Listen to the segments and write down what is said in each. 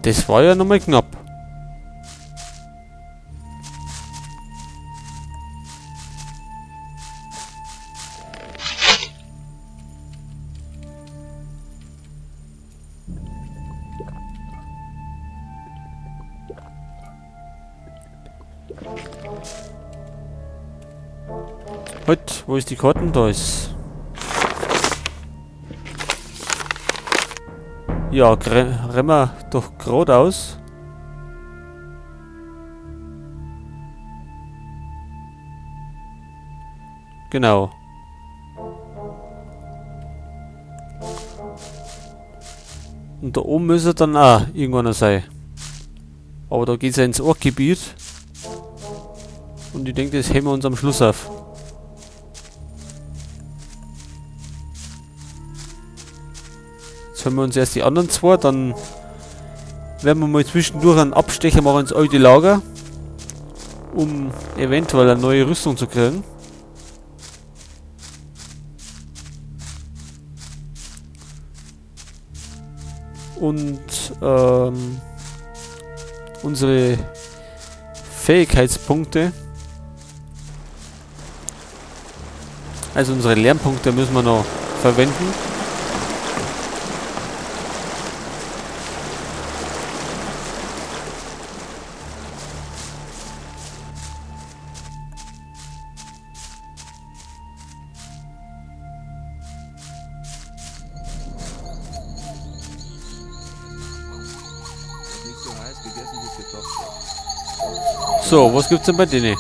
Das war ja nochmal knapp. Heute, wo ist die Karten? Da ist. Ja, rennen wir doch geradeaus. Genau. Und da oben müsste dann auch irgendwann noch sein. Aber da geht's ja ins Orkgebiet. Und ich denke, das heben wir uns am Schluss auf. Jetzt hören wir uns erst die anderen zwei, dann werden wir mal zwischendurch einen Abstecher machen ins alte Lager, um eventuell eine neue Rüstung zu kriegen. Und unsere Fähigkeitspunkte, also unsere Lernpunkte müssen wir noch verwenden. So, was gibt's denn bei denen?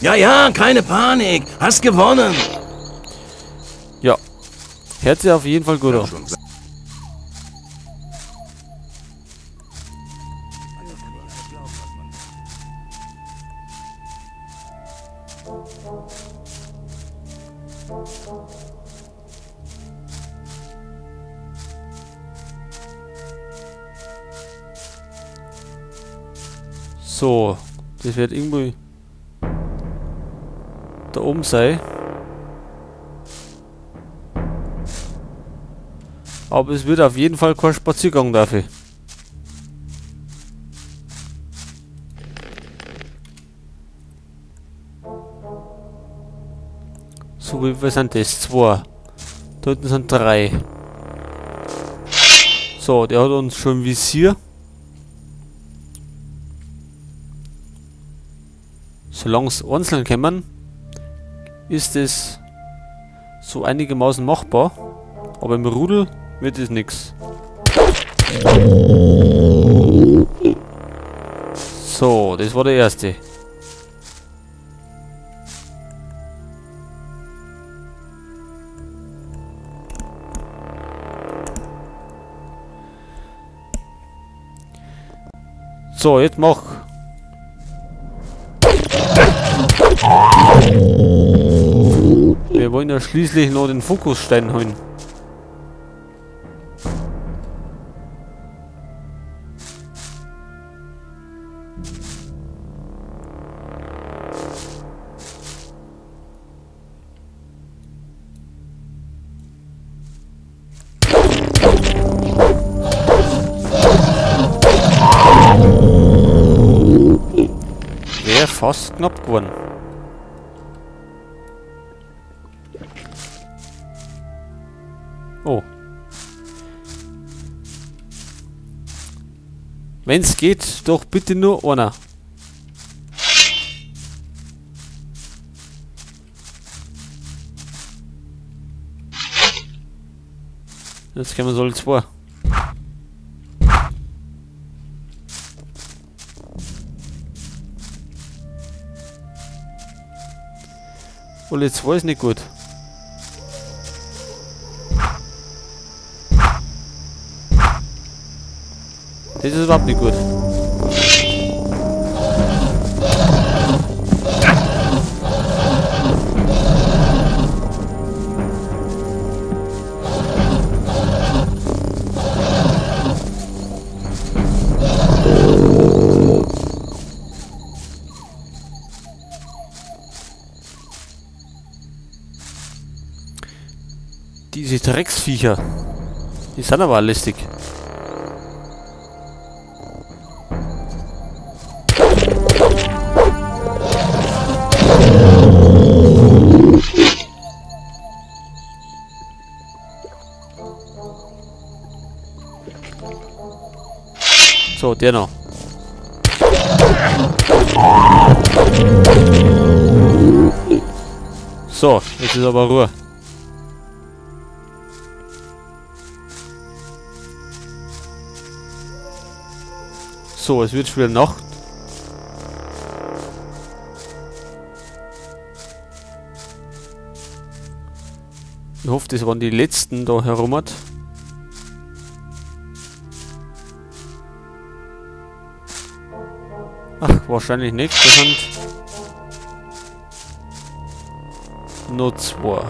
Ja, ja, keine Panik. Hast gewonnen. Ja. Hört sich auf jeden Fall gut an. So, das wird irgendwie da oben sein. Aber es wird auf jeden Fall kein Spaziergang dafür. So, wie viel sind das? 2. Da hinten sind 3. So, der hat uns schon im Visier. Solange es einzeln kommen, ist es so einigermaßen machbar. Aber im Rudel wird es nix. So, das war der erste. So, jetzt mach. Wir wollen ja schließlich noch den Fokusstein holen. Wäre fast knapp geworden. Oh. Wenn's geht, doch bitte nur einer. Jetzt können wir so zwei. Alle zwei ist nicht gut. Das ist überhaupt nicht gut. Diese Drecksviecher. Die sind aber lästig. So, der noch. So, jetzt ist aber Ruhe. So, es wird schon wieder Nacht. Ich hoffe, das waren die letzten da herum hat. Ach, wahrscheinlich nicht. Das sind nur zwei.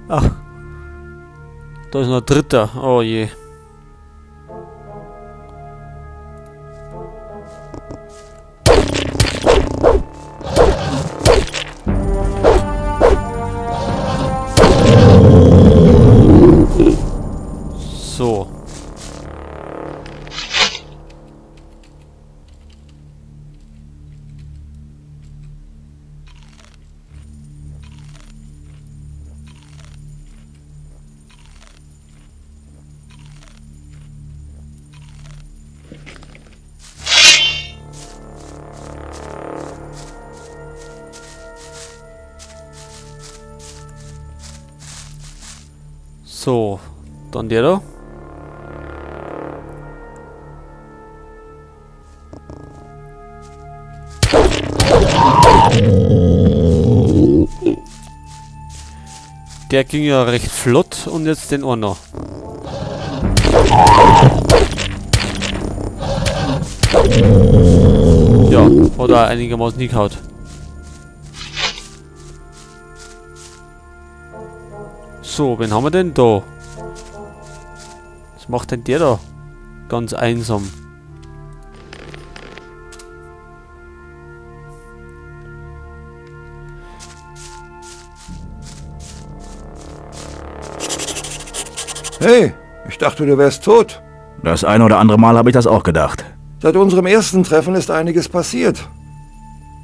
Ach, da ist noch ein dritter. Oh je. So. So, dann der da. Der ging ja recht flott und jetzt den auch noch. Ja, hat er einigermaßen hingehauen. So, wen haben wir denn da? Was macht denn der da? Ganz einsam. Hey, ich dachte, du wärst tot. Das eine oder andere Mal habe ich das auch gedacht. Seit unserem ersten Treffen ist einiges passiert.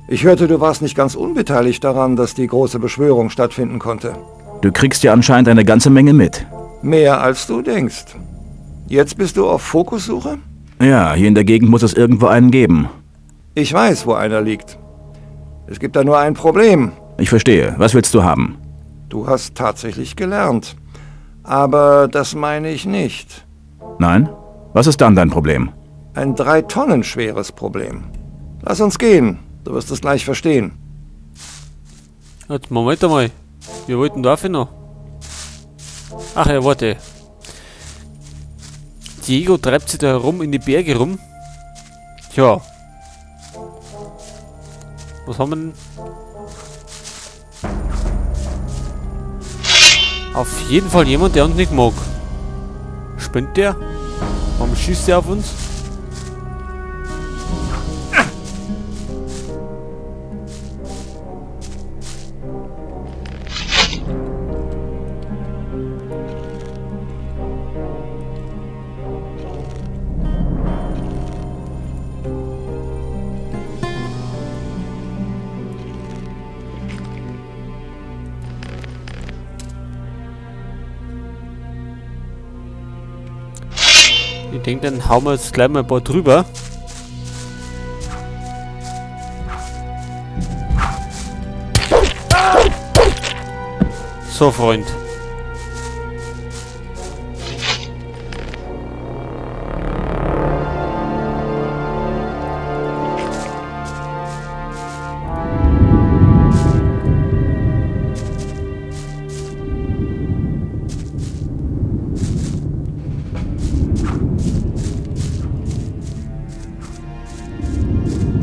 Ich hörte, du warst nicht ganz unbeteiligt daran, dass die große Beschwörung stattfinden konnte. Du kriegst ja anscheinend eine ganze Menge mit. Mehr als du denkst. Jetzt bist du auf Fokussuche? Ja, hier in der Gegend muss es irgendwo einen geben. Ich weiß, wo einer liegt. Es gibt da nur ein Problem. Ich verstehe. Was willst du haben? Du hast tatsächlich gelernt. Aber das meine ich nicht. Nein? Was ist dann dein Problem? Ein 3 Tonnen schweres Problem. Lass uns gehen. Du wirst es gleich verstehen. Jetzt, Moment einmal. Wir wollten dafür noch. Ach ja, warte. Diego treibt sich da herum in die Berge rum. Tja. Was haben wir denn? Auf jeden Fall jemand, der uns nicht mag. Spinnt der? Warum schießt der auf uns? Ich denke, dann hauen wir jetzt gleich mal ein paar drüber. So, Freund.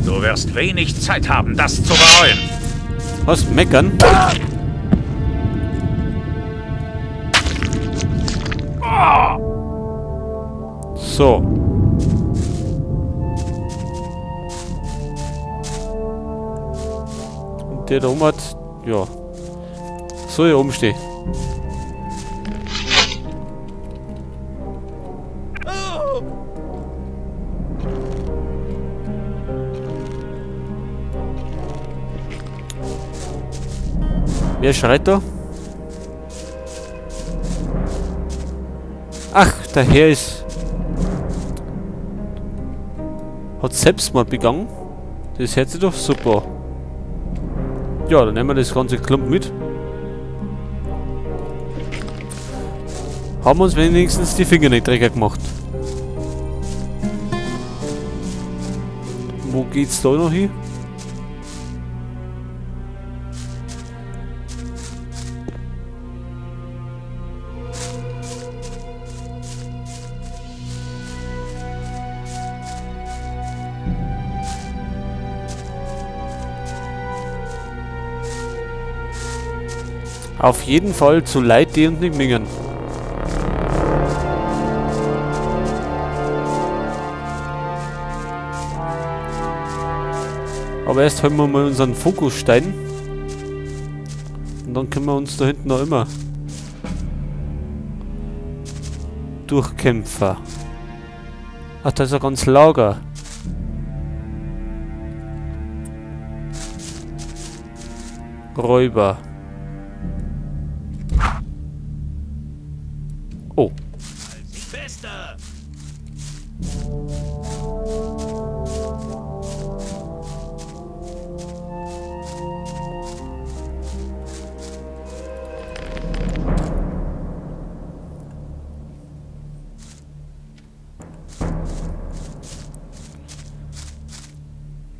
Du wirst wenig Zeit haben, das zu bereuen. Was? Meckern? So. Und der da oben hat... Ja. So, hier oben steht. Wer schreit da? Ach, der Herr ist... Hat Selbstmord begangen. Das hört sich doch super. Ja, dann nehmen wir das ganze Klump mit. Haben uns wenigstens die Finger nicht dreckig gemacht. Wo geht's da noch hin? Auf jeden Fall zu Leid, die und nicht mingen. Aber erst holen wir mal unseren Fokusstein. Und dann können wir uns da hinten noch immer durchkämpfen. Ach, da ist ein ganz Lager. Räuber. Oh.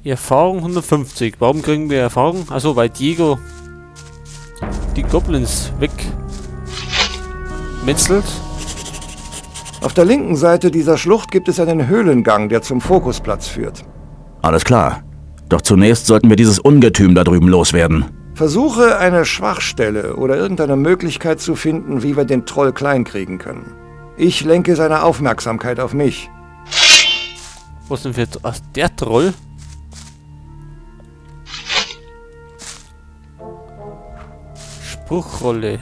Erfahrung 150. Warum kriegen wir Erfahrung? Also weil Diego die Goblins wegmetzelt. Auf der linken Seite dieser Schlucht gibt es einen Höhlengang, der zum Fokusplatz führt. Alles klar. Doch zunächst sollten wir dieses Ungetüm da drüben loswerden. Versuche, eine Schwachstelle oder irgendeine Möglichkeit zu finden, wie wir den Troll klein kriegen können. Ich lenke seine Aufmerksamkeit auf mich. Was denn für... Ach, der Troll? Spruchrolle.